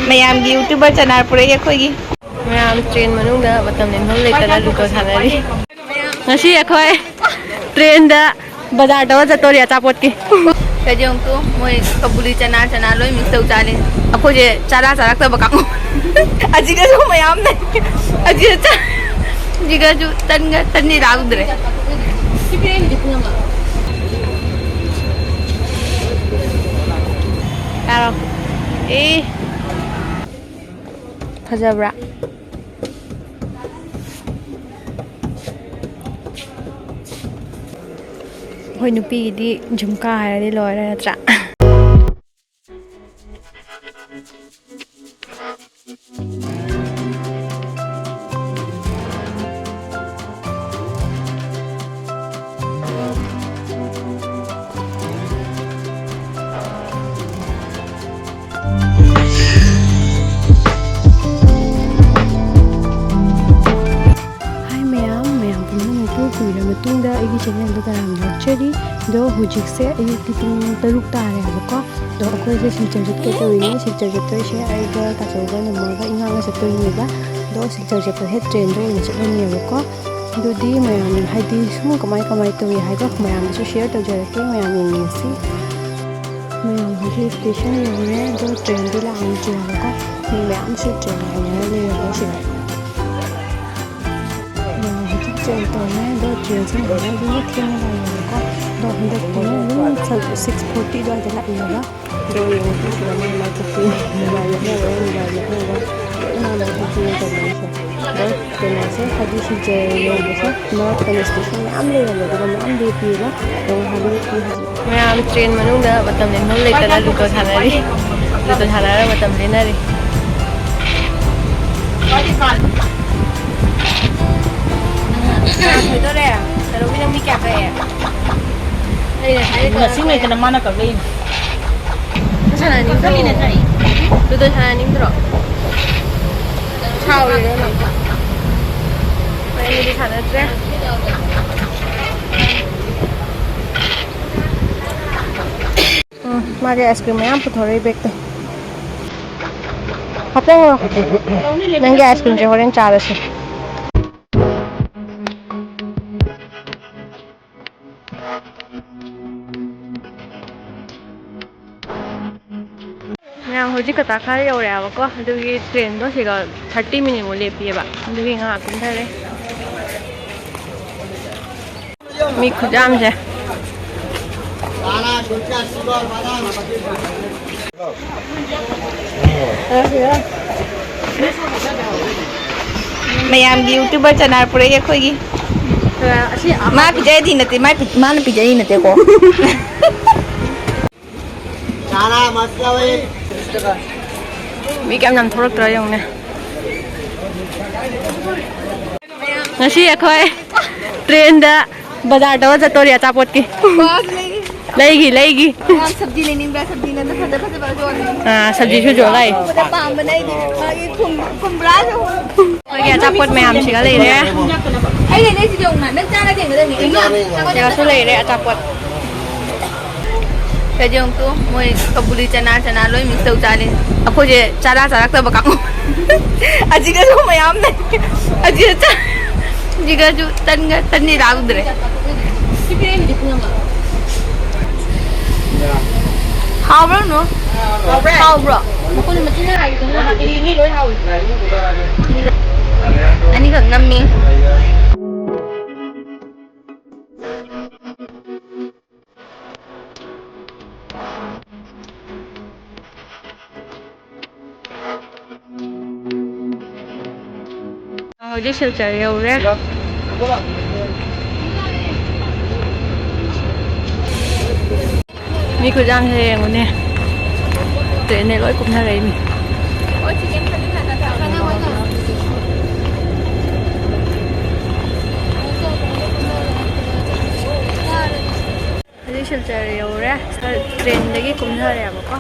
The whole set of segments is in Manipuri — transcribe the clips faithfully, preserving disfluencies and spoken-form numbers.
ꯃꯌꯥꯝꯒꯤ YouTuber ꯆꯅꯥꯔ ꯄꯨꯔꯛꯏ ꯑꯩꯈꯣꯏꯒꯤ꯫ ꯃꯌꯥꯝ train ꯃꯅꯨꯡꯗ ꯃꯇꯝ ꯂꯦꯟꯐꯝ ꯂꯩꯇꯅ ꯂꯨꯗꯣ ꯁꯥꯟꯅꯔꯤ꯫ ꯉꯁꯤ ꯑꯩꯈꯣꯏ train ꯗ ꯕꯖꯥꯔ ꯇꯧꯔ ꯆꯠꯇꯣꯔꯤ ꯑꯆꯥꯄꯣꯠꯀꯤ꯫ ꯀꯩꯗꯤ ꯑꯃꯨꯛꯇꯣ ꯃꯣꯏ ꯀꯕꯨꯂꯤ ꯆꯅꯥ ꯆꯅꯥ ꯂꯣꯏ mix ꯇꯧ ꯆꯥꯅꯤ꯫ ꯑꯩꯈꯣꯏꯁꯦ ꯆꯥꯔꯥ ꯆꯥꯔꯛꯇꯕ ꯀꯥꯡꯕꯨ꯫ ꯑꯁꯤꯒꯁꯨ ꯃꯌꯥꯝ ꯂꯩ꯫ ꯑꯁꯤꯒ ꯆꯥ-, ꯑꯁꯤꯒꯁꯨ ꯇꯟꯒ ꯇꯟꯗꯤ ꯂꯥꯛꯗ꯭ꯔꯦ꯫ ꯌꯥꯔꯣ꯫ ꯑꯦ꯫ ꯐꯖꯕ꯭ꯔꯥ? ꯑꯩꯈꯣꯏ ꯅꯨꯄꯤꯒꯤꯗꯤ ꯖꯨꯝꯀꯥ ꯍꯥꯏꯔꯗꯤ ꯂꯣꯏꯔꯦ ꯅꯠꯇ꯭ꯔꯥ? ꯍꯥꯏ ꯃꯌꯥꯝ, ꯃꯌꯥꯝ ꯄꯨꯝꯅꯃꯛꯄꯨ ꯀꯨꯏꯔ ꯃꯇꯨꯡꯗ ꯑꯩꯒꯤ channel ꯗ ꯇꯔꯥꯝꯅ ꯑꯣꯛꯆꯔꯤ꯫ ꯑꯗꯣ ꯍꯧꯖꯤꯛꯁꯦ ꯑꯌꯨꯛꯀꯤ ꯄꯨꯡ ꯇꯔꯨꯛ ꯇꯥꯔꯦꯕꯀꯣ꯫ ꯑꯗꯣ ꯑꯩꯈꯣꯏꯁꯦ ꯁꯤꯜꯆꯔ ꯆꯠꯀꯦ ꯇꯧꯔꯤꯅꯦ꯫ ꯁꯤꯜꯆꯔ ꯆꯠꯇꯣꯏꯁꯦ ꯑꯩꯒ ꯇꯥꯆꯧꯒ ꯅꯝꯃꯒ ꯏꯉꯥꯒ ꯆꯠꯇꯣꯏꯅꯦꯕ꯫ ꯑꯗꯣ ꯁꯤꯜꯆꯔ ꯆꯠꯄꯁꯦ train ꯗ ꯑꯣꯏꯅ ꯆꯠꯂꯅꯦꯕꯀꯣ꯫ ꯑꯗꯨꯗꯤ ꯃꯌꯥꯝ ꯍꯥꯏꯗꯤ ꯁꯨꯝ ꯀꯃꯥꯏ ꯀꯃꯥꯏ ꯇꯧꯏ ꯍꯥꯏꯗꯣ ꯃꯌꯥꯝꯗꯁꯨ share ꯇꯧꯖꯔꯛꯀꯦ꯫ ꯃꯌꯥꯝ ꯌꯦꯡꯃꯤꯟꯅꯁꯤ꯫ ꯃꯌꯥꯝ ꯍꯧꯖꯤꯛ station ꯌꯧꯔꯦ꯫ ꯑꯗꯣ train ꯗꯤ ꯂꯥꯛꯑꯝꯗ꯭ꯔꯦꯕꯀꯣ꯫ ꯃꯤ ꯃꯌꯥꯝꯁꯨ train ꯉꯥꯏꯅꯔ ꯂꯩꯔꯕ ꯁꯤꯗ꯫ ꯑꯗꯣ ꯍꯧꯖꯤꯛ train ꯇꯣꯡꯉꯦ꯫ ꯑꯗꯣ train ꯁꯦ ꯉꯥꯏꯍꯥꯛ ꯑꯗꯨꯝ ꯊꯦꯡꯅ ꯂꯥꯛꯑꯦꯕꯀꯣ꯫ ꯑꯗꯣ ꯍꯟꯗꯛꯇꯤ ꯑꯗꯨꯝ six forty ꯑꯗꯨꯋꯥꯏꯗ ꯂꯥꯛꯑꯦꯕ꯫ ꯑꯗꯣ ꯌꯦꯡꯉꯁꯤ ꯁꯤꯗ ꯃꯣꯏ ꯀꯃꯥꯏꯅ ꯆꯠꯇꯣꯏꯅꯣ꯫ ꯃꯣꯕꯥꯏꯜ ꯅꯣꯛꯅꯕ, ꯃꯣꯕꯥꯏꯜ ꯅꯣꯛꯅꯕ꯫ ꯂꯣꯏꯅ ꯃꯥꯟꯅ ꯆꯠꯇꯣꯏꯅꯦ ꯇꯧꯅꯔꯤꯁꯦ꯫ ꯑꯗꯣ ꯀꯩꯅꯣꯁꯦ ꯍꯥꯏꯗꯤ ꯁꯤꯜꯆꯔ ꯌꯧꯕꯁꯦ ꯃꯔꯛꯇꯅꯦ station ꯃꯌꯥꯝ ꯂꯩꯔꯝꯃꯦ꯫ ꯑꯗꯨꯒ ꯃꯌꯥꯝ ꯂꯦꯞꯄꯤꯕ꯫ ꯑꯗꯣ ꯉꯥꯏꯍꯥꯛ ꯂꯦꯞꯄꯤ ꯍꯧꯖꯤꯛ꯫ ꯃꯌꯥꯝ train ꯃꯅꯨꯡꯗ ꯃꯇꯝ ꯂꯦꯟꯐꯝ ꯂꯩꯇꯅ ꯂꯨꯗꯣ ꯁꯥꯟꯅꯔꯤ꯫ ꯂꯨꯗꯣ ꯁꯥꯟꯅꯔꯒ ꯃꯇꯝ ꯂꯦꯟꯅꯔꯤ꯫ ꯀꯅꯥ ꯊꯣꯏꯗꯣꯔꯦ? ꯀꯩꯅꯣꯒꯤꯗ ꯃꯤ ꯀꯌꯥ ꯀꯛꯑꯦ? ꯑꯩꯅ ꯊꯣꯏꯗꯣꯔꯦ꯫ ꯃꯁꯤꯡ ꯂꯩꯇꯅ ꯃꯥꯅ ꯀꯛꯂꯛꯏꯅꯦ꯫ ꯁꯥꯟꯅꯅꯤꯡꯗ꯭ꯔꯣ? ꯂꯨꯗꯣ ꯁꯥꯟꯅꯅꯤꯡꯗ꯭ꯔꯣ? ꯁꯥꯎꯔꯤꯔꯣ ꯅꯪ? ꯍꯣꯏ, ꯑꯩꯗꯤ ꯁꯥꯟꯅꯗ꯭ꯔꯦ꯫ ꯃꯥꯒꯤ ice cream ꯃꯌꯥꯝ ꯄꯨꯊꯣꯔꯛꯏ ꯕꯦꯛꯇ꯫ ꯍꯥꯞꯆꯤꯜꯂꯣ꯫ ꯅꯪꯒꯤ ice creamꯁꯦ ꯍꯣꯔꯦꯟ ꯆꯥꯔꯁꯤ꯫ ꯃꯌꯥꯝ ꯍꯧꯖꯤꯛ ꯀꯇꯥ ꯈꯔ ꯌꯧꯔꯛꯑꯦꯕꯀꯣ, ꯑꯗꯨꯒꯤ ꯇ꯭ꯔꯦꯟꯗꯣ ꯁꯤꯒ ꯊꯥꯔꯇꯤ ꯃꯤꯅꯤꯠꯃꯨꯛ ꯂꯦꯞꯄꯤꯑꯕ, ꯑꯗꯨꯒꯤ ꯉꯥꯏꯍꯥꯛ ꯀꯨꯝꯊꯔꯦ꯫ ꯃꯤ ꯈꯨꯌꯥꯝꯁꯦ꯫ ꯃꯌꯥꯝꯒꯤ YouTuber ꯆꯅꯥꯔ ꯄꯨꯔꯛꯏ ꯑꯩꯈꯣꯏꯒꯤ꯫ ꯃꯥ ꯄꯤꯖꯔꯗꯤ ꯅꯠꯇꯦ, ꯃꯥ ꯄꯤ-, ꯃꯥꯅ ꯄꯤꯖꯔꯤ ꯅꯠꯇꯦꯀꯣ꯫ ꯆꯥꯔꯥ ꯃꯁꯂꯥ ꯍꯣꯏ꯫ ꯃꯤ ꯀꯌꯥꯝ ꯌꯥꯝ ꯊꯣꯛꯂꯛꯇ꯭ꯔꯣ ꯌꯦꯡꯉꯨꯅꯦ꯫ ꯉꯁꯤ ꯑꯩꯈꯣꯏ ꯇ꯭ꯔꯦꯟꯗ ꯕꯖꯥꯔ ꯇꯧꯔ ꯆꯠꯇꯣꯔꯤ ꯑꯆꯥꯄꯣꯠꯀꯤ꯫ ꯂꯩꯒꯤ, ꯂꯩꯒꯤ꯫ ꯌꯥꯝ ꯁꯕꯖꯤ ꯂꯩꯅꯤꯡꯕ꯭ꯔꯥ? ꯁꯕꯖꯤ ꯅꯠꯇ꯭ꯔ ꯐꯖ ꯐꯖꯕ ꯌꯣꯜꯂꯤ꯫ ꯑꯥ, ꯁꯕꯖꯤꯁꯨ ꯌꯣꯜꯂꯦ꯫ ꯎꯕꯗ ꯄꯥꯝꯕꯅ ꯑꯩꯗꯤ꯫ ꯃꯥꯒꯤ ꯈꯨꯝ-, ꯈꯨꯝꯕ꯭ꯔꯥꯁꯨ꯫ ꯑꯩꯈꯣꯏꯒꯤ ꯑꯆꯥꯄꯣꯠ ꯃꯌꯥꯝꯁꯤꯒ ꯂꯩꯔꯦ꯫ ꯑꯩ ꯂꯩꯅꯩꯁꯤꯗꯤ ꯌꯦꯡꯉꯨꯅ, ꯅꯪ ꯆꯥꯔ ꯌꯦꯡꯒꯗꯕꯅꯤ꯫ ꯏꯃꯥ, ꯁꯤꯒꯁꯨ ꯂꯩꯔꯦ ꯑꯆꯥꯄꯣꯠ꯫ ꯁꯤꯗ ꯌꯦꯡꯉꯨ ꯇꯨ, ꯃꯣꯏ ꯀꯕꯨꯂꯤ ꯆꯅꯥ, ꯆꯅꯥ ꯂꯣꯏ mix ꯇꯧ ꯆꯥꯅꯤ꯫ ꯑꯩꯈꯣꯏꯁꯦ ꯆꯥꯔꯥ ꯆꯥꯔꯛꯇꯕ ꯀꯥꯡꯕꯨ꯫ ꯑꯁꯤꯒꯁꯨ ꯃꯌꯥꯝ ꯂꯩ꯫ ꯑꯁꯤꯒ ꯆꯥ-, ꯑꯁꯤꯒꯁꯨ ꯇꯟꯒ, ꯇꯟꯗꯤ ꯂꯥꯛꯗ꯭ꯔꯦ꯫ ꯍꯥꯎꯕ꯭ꯔꯣ, ꯅꯨ? ꯍꯥꯎꯕ꯭ꯔꯣ? ꯃꯈꯣꯏꯅ ꯃꯆꯤꯟ ꯍꯥꯏꯕꯗꯨꯅ ꯍꯥꯏꯗꯤ ꯃꯤ ꯂꯣꯏ ꯍꯥꯎꯏ꯫ ꯑꯅꯤꯈꯛ ꯅꯝꯃꯤ꯫ ꯍꯧꯖꯤꯛ ꯁꯤꯜꯆꯔ ꯌꯧꯔꯦ꯫ ꯃꯤ ꯈꯨꯌꯥꯝꯁꯦ ꯌꯦꯡꯉꯨꯅꯦ꯫ ꯇ꯭ꯔꯦꯟꯅꯦ ꯂꯣꯏ ꯀꯨꯝꯅꯔꯛꯏꯅꯤ꯫ ꯍꯧꯖꯤꯛ ꯁꯤꯜꯆꯔ ꯌꯧꯔꯦ꯫ ꯁꯔ-, ꯇ꯭ꯔꯦꯟꯗꯒꯤ ꯀꯨꯝꯊꯔꯦꯕꯀꯣ꯫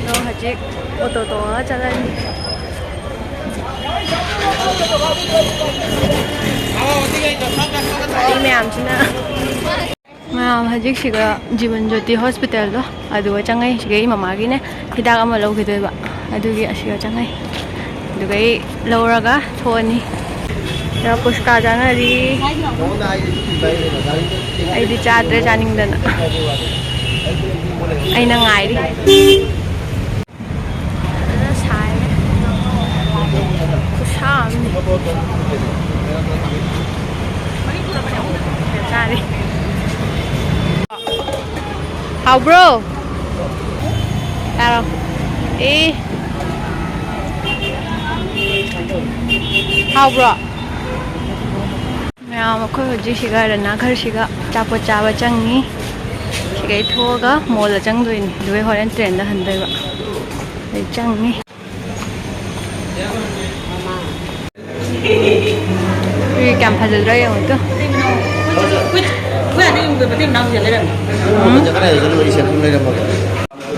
ꯑꯗꯣ ꯍꯧꯖꯤꯛ ꯑꯣꯇꯣ ꯇꯣꯡꯉꯒ ꯆꯠꯂꯅꯤ꯫ ꯒꯥꯔꯤ ꯃꯌꯥꯝꯁꯤꯅ꯫ ꯃꯌꯥꯝ ꯍꯧꯖꯤꯛꯁꯤꯒ ꯖꯤꯕꯟ ꯖ꯭ꯌꯣꯇꯤ ꯍꯣꯁꯄꯤꯇꯥꯜꯗꯣ ꯑꯗꯨꯒ ꯆꯪꯉꯛꯏ꯫ ꯁꯤꯒ ꯑꯩ ꯃꯃꯥꯒꯤꯅꯦ ꯍꯤꯗꯥꯛ ꯑꯃ ꯂꯧꯈꯤꯗꯣꯏꯕ, ꯑꯗꯨꯒꯤ ꯑꯁꯤꯒ ꯆꯪꯉꯛꯏ꯫ ꯑꯗꯨꯒ ꯑꯩ ꯂꯧꯔꯒ ꯊꯣꯛꯑꯅꯤ꯫ ꯄꯨꯁꯀꯥ ꯆꯥꯅꯔꯤ꯫ ꯑꯩꯗꯤ ꯆꯥꯗ꯭ꯔꯦ ꯆꯥꯅꯤꯡꯗꯅ꯫ ꯑꯩꯅ ꯉꯥꯏꯔꯤ꯫ ꯐꯖꯅ ꯁꯥꯏꯌꯦ꯫ ꯈꯨꯠꯁꯥ ꯑꯃꯅꯤ꯫ ꯆꯥꯔꯤ꯫ ꯍꯥꯎꯕ꯭ꯔꯣ? ꯆꯥꯔꯣ꯫ ꯑꯦ꯫ ꯍꯥꯎꯕ꯭ꯔꯣ? ꯃꯌꯥꯝ, ꯑꯩꯈꯣꯏ ꯍꯧꯖꯤꯛ ꯁꯤꯒ ꯔꯅꯥ ꯘꯔꯁꯤꯒ ꯑꯆꯥꯄꯣꯠ ꯆꯥꯕ ꯆꯪꯉꯤ꯫ ꯁꯤꯗꯩ ꯊꯣꯛꯑꯒ ꯃꯣꯜꯗ ꯆꯪꯗꯣꯏꯅꯤ, ꯑꯗꯨꯒ ꯍꯣꯔꯦꯟ ꯇ꯭ꯔꯦꯟꯗ ꯍꯟꯗꯣꯏꯕ꯫ ꯑꯗꯩ ꯆꯪꯉꯤ꯫ ꯁꯤ ꯀꯌꯥꯝ ꯐꯖꯗ꯭ꯔꯥ ꯌꯦꯡꯉꯨ ꯇꯨ꯫ ꯑꯩꯈꯣꯏ ꯑꯅꯤ ꯎꯕꯗ ꯃꯇꯩ ꯃꯅꯥꯎ ꯁꯤꯗ ꯂꯩꯔꯝꯃꯦ꯫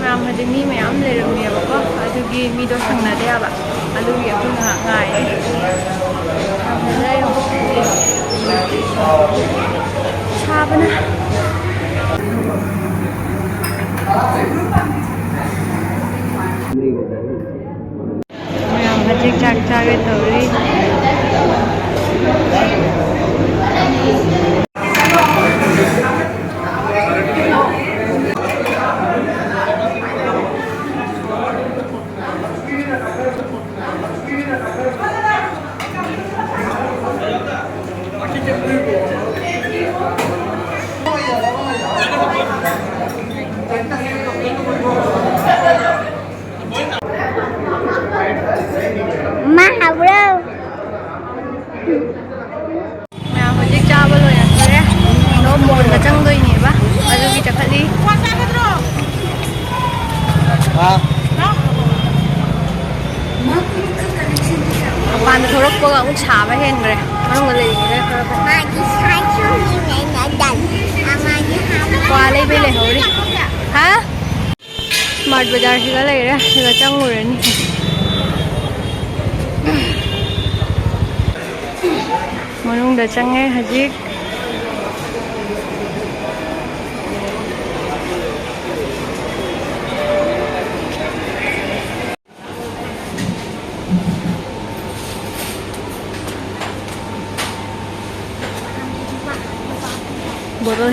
ꯃꯌꯥꯝ ꯍꯧꯖꯤꯛ ꯃꯤ ꯃꯌꯥꯝ ꯂꯩꯔꯝꯃꯦꯕꯀꯣ, ꯑꯗꯨꯒꯤ ꯃꯤꯗꯣ ꯁꯪꯅꯗꯦ ꯍꯥꯏꯕ, ꯑꯗꯨꯒꯤ ꯑꯩꯈꯣꯏ ꯉꯥꯏꯍꯥꯛ ꯉꯥꯏꯔꯦ꯫ ꯁꯥꯕꯅ꯫ ꯃꯌꯥꯝ ꯍꯧꯖꯤꯛ ꯆꯥꯛ ꯆꯥꯒꯦ ꯇꯧꯔꯤ꯫ ꯃꯥ ꯍꯥꯎꯕ꯭ꯔꯣ? ꯃꯌꯥꯝ ꯍꯧꯖꯤꯛ ꯆꯥꯕ ꯂꯣꯏꯔꯛꯇꯣꯔꯦ꯫ ꯑꯗꯣ ꯃꯣꯜꯗ ꯆꯪꯗꯣꯏꯅꯦꯕ, ꯑꯗꯨꯒꯤ ꯆꯠꯈꯠꯂꯤ꯫ ꯃꯄꯥꯟꯗ ꯊꯣꯛꯂꯛꯄꯒ ꯑꯃꯨꯛ ꯁꯥꯕ ꯍꯦꯟꯈ꯭ꯔꯦ꯫ ꯃꯅꯨꯡꯗ ꯂꯩꯔꯤꯉꯩꯗ ꯈꯔ ꯐꯩ꯫ ꯀ꯭ꯋꯥ ꯂꯩꯕꯩ ꯂꯩꯍꯧꯔꯤ꯫ ꯍꯥ? ꯁ꯭ꯃꯥꯔꯠ ꯕꯖꯥꯔꯁꯤꯗ ꯂꯩꯔꯦ, ꯁꯤꯗ ꯆꯪꯉꯨꯔꯅꯤ꯫ ꯃꯅꯨꯡꯗ ꯆꯪꯉꯦ ꯍꯧꯖꯤꯛ꯫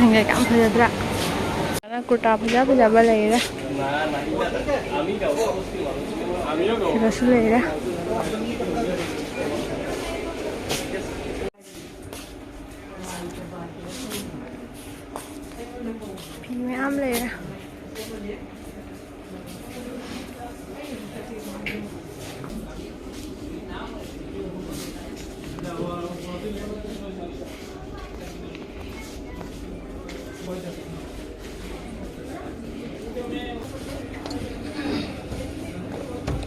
ꯁꯤꯡꯁꯦ ꯌꯥꯝ ꯐꯖꯗ꯭ꯔꯥ? ꯀꯨꯔꯇꯥ ꯐꯖ ꯐꯖꯕ ꯂꯩꯔꯦ꯫ ꯁꯤꯗꯁꯨ ꯂꯩꯔꯦ꯫ ꯐꯤ ꯃꯌꯥꯝ ꯂꯩꯔꯦ꯫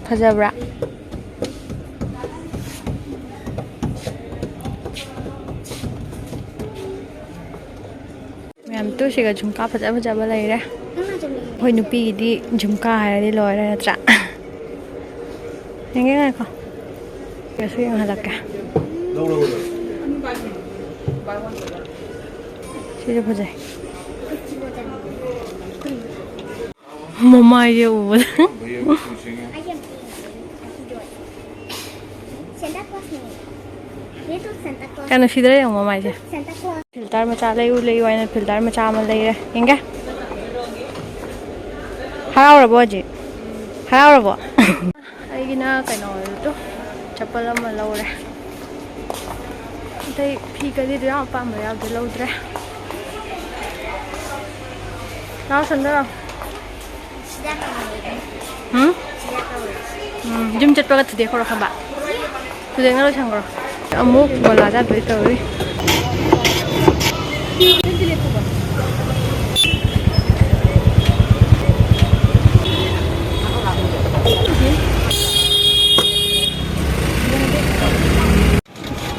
ꯐꯖꯕ꯭ꯔꯥ? ꯃꯌꯥꯝ ꯇꯨ ꯁꯤꯒ ꯖꯨꯝꯀꯥ ꯐꯖ ꯐꯖꯕ ꯂꯩꯔꯦ꯫ ꯑꯩꯈꯣꯏ ꯅꯨꯄꯤꯒꯤꯗꯤ ꯖꯨꯝꯀꯥ ꯍꯥꯏꯔꯗꯤ ꯂꯣꯏꯔꯦ ꯅꯠꯇ꯭ꯔꯥ? ꯌꯦꯡꯒꯦ ꯉꯥꯏꯈꯣ꯫ ꯀꯩꯁꯨ ꯌꯦꯡꯍꯜꯂꯛꯀꯦ꯫ ꯁꯤꯁꯨ ꯐꯖꯩ꯫ ꯃꯃꯥꯏꯁꯦ ꯎꯕꯗ꯫ ꯀꯩꯅꯣ ꯁꯤꯗ ꯌꯦꯡꯉꯣ ꯃꯃꯥꯏꯁꯦ꯫ ꯐꯤꯜꯇꯔ ꯃꯆꯥ ꯂꯩꯌꯨ ꯂꯩꯌꯨ ꯍꯥꯏꯅ ꯐꯤꯜꯇꯔ ꯃꯆꯥ ꯑꯃ ꯂꯩꯔꯦ꯫ ꯌꯦꯡꯒꯦ꯫ ꯍꯔꯥꯎꯔꯕꯣ ꯍꯧꯖꯤꯛ? ꯍꯔꯥꯎꯔꯕꯣ? ꯑꯩꯒꯤꯅ ꯀꯩꯅꯣꯗꯣ, ꯆꯄꯜ ꯑꯃ ꯂꯧꯔꯦ꯫ ꯑꯇꯩ ꯐꯤ ꯀꯔꯤꯗꯣ ꯌꯥꯝ ꯑꯄꯥꯝꯕ ꯌꯥꯎꯗꯦ, ꯂꯧꯗ꯭ꯔꯦ꯫ ꯂꯥꯎ ꯁꯟꯗꯣ ꯂꯥꯎ꯫ ꯎꯝ? ꯎꯝ, ꯌꯨꯝ ꯆꯠꯄꯒ ꯊꯨꯗꯦꯛꯈ꯭ꯔꯣ ꯈꯪꯕ꯫ ꯊꯨꯗꯦꯛꯅ ꯂꯣꯏꯁꯟꯈ꯭ꯔꯣ꯫ ꯑꯃꯨꯛ ꯕꯣꯂꯥ ꯆꯥꯗꯣꯏ ꯇꯧꯔꯤ꯫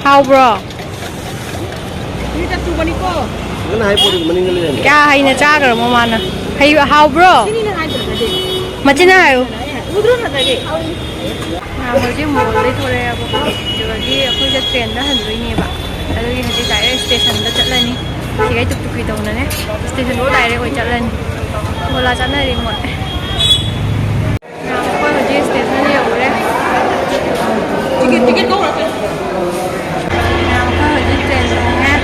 ꯍꯥꯎꯕ꯭ꯔꯣ? ꯅꯪꯅ ꯍꯥꯏ ꯄꯣꯠꯇꯨꯒꯤ ꯃꯅꯤꯡꯗ ꯂꯩꯔꯝꯃꯦ꯫ ꯀꯌꯥ ꯍꯩꯅ ꯆꯥꯈ꯭ꯔꯃꯣ ꯃꯥꯅ꯫ ꯍꯩ ꯍꯥꯎꯕ꯭ꯔꯣ? ꯃꯆꯤꯟꯅ ꯍꯥꯏꯌꯨ꯫ ꯃꯌꯥꯝ ꯍꯧꯖꯤꯛ ꯃꯣꯜꯗꯩ ꯊꯣꯔꯛꯑꯦꯕꯀꯣ꯫ ꯑꯗꯨꯗꯒꯤ ꯑꯩꯈꯣꯏꯁꯦ ꯇ꯭ꯔꯦꯟꯗ ꯍꯟꯗꯣꯏꯅꯦꯕ꯫ ꯑꯗꯨꯒꯤ ꯍꯧꯖꯤꯛ ꯗꯥꯏꯔꯦꯛ ꯁ꯭ꯇꯦꯁꯟꯗ ꯆꯠꯂꯅꯤ꯫ ꯁꯤꯒꯩ ꯇꯨꯛ ꯇꯨꯛ ꯀꯩ ꯇꯧꯅꯅꯦ꯫ ꯁ꯭ꯇꯦꯁꯟꯐꯥꯎ ꯗꯥꯏꯔꯦꯛ ꯑꯣꯏ ꯆꯠꯂꯅꯤ꯫ ꯕꯣꯂꯥ ꯆꯥꯅꯔꯤ ꯃꯣꯏ꯫ ꯃꯌꯥꯝ ꯑꯩꯈꯣꯏ ꯍꯧꯖꯤꯛ ꯁ꯭ꯇꯦꯁꯟ ꯌꯧꯔꯦ꯫ ꯃꯌꯥꯝ ꯑꯩꯈꯣꯏ ꯍꯧꯖꯤꯛ ꯇ꯭ꯔꯦꯟ ꯇꯣꯡꯉꯦ꯫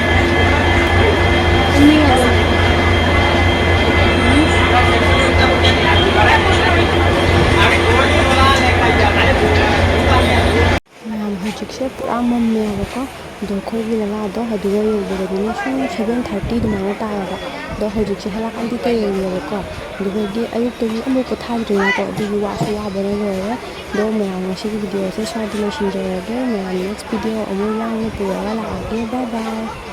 ꯌꯥꯕꯀꯣ꯫ ꯑꯗꯣ ꯑꯩꯈꯣꯏꯒꯤ ꯅꯂꯥꯗꯣ ꯑꯗꯨꯒ ꯌꯧꯕꯗꯗꯤꯅꯦ ꯁꯨꯝ seven thirty ꯑꯗꯨꯃꯥꯏꯅ ꯇꯥꯔꯕ꯫ ꯑꯗꯣ ꯍꯧꯖꯤꯛꯁꯦ ꯍꯜꯂꯛꯑꯗꯤ ꯀꯩꯔꯦꯕꯀꯣ꯫ ꯑꯗꯨꯗꯒꯤ ꯑꯌꯨꯛꯇꯒꯤ ꯑꯃꯨꯛ ꯄꯣꯊꯥꯗ꯭ꯔꯤꯅꯀꯣ, ꯑꯗꯨꯒꯤ ꯋꯥꯁꯨ ꯋꯥꯕꯅ ꯂꯣꯏꯔꯦ꯫ ꯑꯗꯣ ꯃꯌꯥꯝ, ꯉꯁꯤꯒꯤ videoꯁꯦ ꯁ꯭ꯋꯥꯏꯗ ꯂꯣꯏꯁꯤꯟꯖꯔꯒꯦ꯫ ꯃꯌꯥꯝ next video ꯑꯃꯨꯛ ꯌꯥꯝꯅ ꯄꯨꯔꯒ ꯂꯥꯛꯑꯒꯦ꯫ Bye bye꯫